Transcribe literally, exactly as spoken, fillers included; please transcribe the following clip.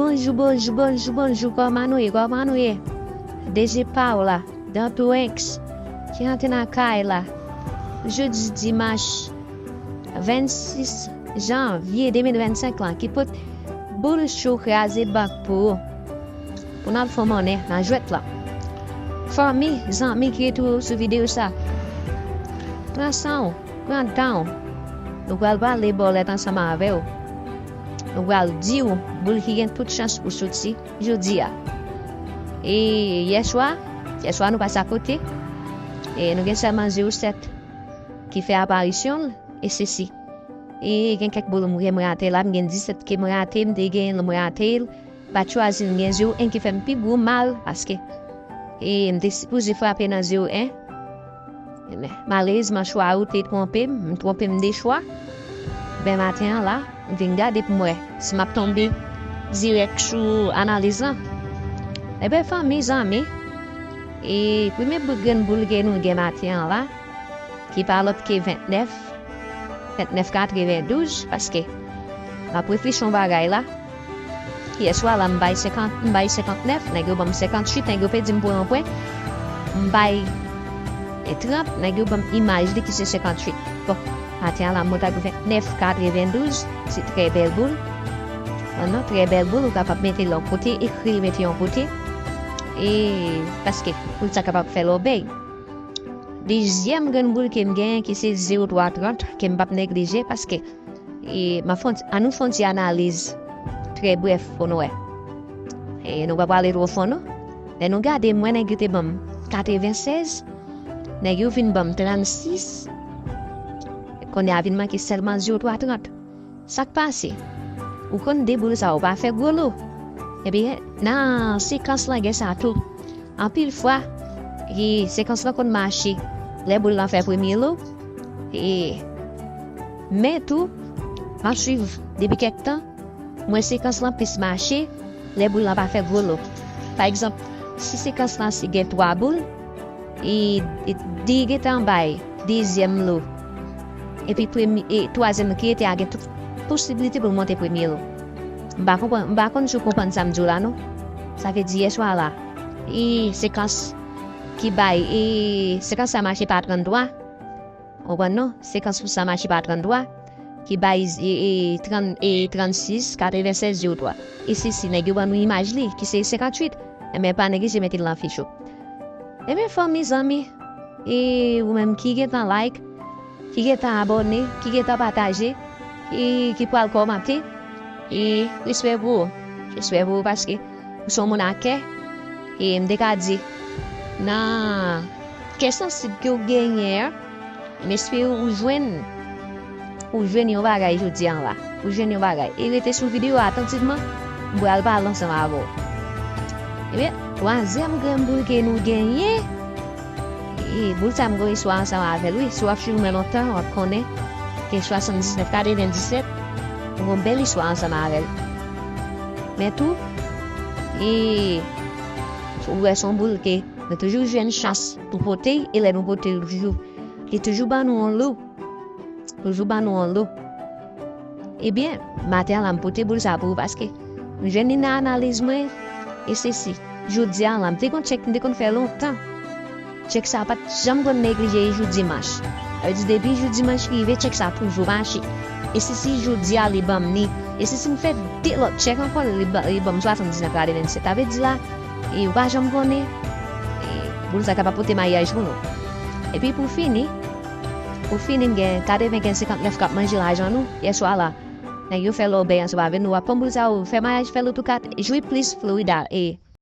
Bonjou, bonjou, bonjou, bonjou, kòman nou ye, kòman nou ye? D J Paola, Dantou X, ki rantre nan kay la. Jodi dimach vennsis janvye de mil vennsenk lan, ki pot boul cho kraze bank pou ou. Pou n al fè monnen nan jwèt lan. Fanmi, zanmi ki retwouve w sou videyo sa, pran san w, pran tan w. Nou pral pale bòlèt ansanm avè w. Nou pral di w boul ki gen tout chans pou soti jodi a. E yèswa, yèswa nou pase akote. E nou gen sèlman zewo sèt ki fè aparisyon l, e se si. E gen kèk boul mwen, mwen rate la, m gen disèt ke mwen rate, m te gen l, mwen rate l. Pa t chwazi, m gen zewo en ki fè m pi gwo mal, paske e m te sipoze frape nan zewo en. Ebyen, malerezman, chwa ou te twonpe m, m twonpe m de chwa. Ben, maten an la, m vin gade pou m wè si m ap tonbe dirèk sou analiz lan. Ebyen, fanmi, zanmi, e premye boul, grenn boul ke nou gen maten an la, ki pa lòt ke vennèf, vennèf katrevendouz, paske m ap reflechi yon bagay la. Yèswa la, m bay senkant, m bay senkantnèf, nèg yo ban m senkantwit, nèg yo pedi m pou yon pwen. M bay e trant, nèg yo ban m imaj li ki se senkantwit. Bon, maten an la, m monte ak vennèf katrevendouz, se trè bèl boul. Bon, non, trè bèl boul, ou kapab mete l yon kote, ekri l, mete yon kote. E paske pou l ta kapab fè lòbèy. Dezyèm grenn boul ke m genyen, ki se zewo twa trant, ke m p ap neglije, paske e, m ap fè yon ti, ann nou fè yon ti analiz trè brèf pou nou wè. E, nou pa prale twò fon, non. Lè nou gade, mwen, nèg yo te ban m katrevensèz, nèg yo vin ban m trannsis, kounye a vin manke sèlman zewo twa trant. Sa k pase? Ou konn de boul sa yo pa fè gwo lo. Ebyen, nan sekans lan gen sa tou. Anpil fwa, e, sekans lan konn mache lè boul lan fè premye lo. E, men tou, m ap swiv depi kèk tan, m wè sekans lan plis mache lè boul lan pa fè gwo lo. Pa egzanp, si sekans lan se gen twa boul, e, e, li gentan bay dezyèm lo. Epi premye, e, twazyèm ki rete a gen tout posiblite pou l monte premye lo. M pa konprann, m pa konn si w konprann sa m di w la, non. Sa vle di yèswa la, e, sekans ki bay, e, sekans sa mache pa tranntwa. Ou konprann, non? Sekans sa mache pa tranntwa, ki bay, e, e, trann, e, trannsis, katrevensèz, zewo twa. E se si nèg yo ban nou imaj li, ki se senkantwit. Ebyen, pa neglije mete l nan fich ou. Ebyen, fanmi, zanmi, e ou menm ki gentan like, ki gentan abòne, ki gentan pataje, e ki pral kòmante, e respè pou ou. Respè pou ou paske ou se yon moun a kè, e m te ka di, nan kè sansib ke w genyen an, m espere ou jwenn, ou jwenn yon bagay jodi a la. Ou jwenn yon bagay. E rete sou videyo a atantivman, m pral pale ansanm avè w. Ebyen, twazyèm grenn boul ke nou genyen, e boul sa m gen yon istwa ansanm avè l, wi. Si w ap swiv mwen lontan, w ap konnen ke swasanndiznèf katrevendisèt, m gen yon bèl istwa ansanm avè l. Men tou, e ou wè se yon boul ke nou toujou jwenn chans pou pote l, e lè nou pote l, toujou, li toujou ban nou yon lo. Toujou ban nou yon lo. Ebyen, maten an la, m pote boul sa pou ou paske m jwenn li nan analiz mwen, e se si. Jodi a la, m te gon tchèk m te konn fè lontan. Tchèk sa pa t janm konn neglije jou dimanch. Sa vle di, depi jou dimanch rive, tchèk sa toujou mache. E se si jodi a li ban m li. E se si m fè de lòt tchèk ankò, li ban, li ban m swasanndiznèf katrevensèt. Sa vle di la, e ou pa janm konnen, e boul sa kapab pote maryaj pou nou. Epi pou fini, pou fini, m gen katrevenkenz senkantnèf k ap manje lajan nou. Yèswa la, nèg yo fè lòbèy ansanm avè nou. W ap pran boul sa yo, fè maryaj, fè loto kat, jwi plis Florida. E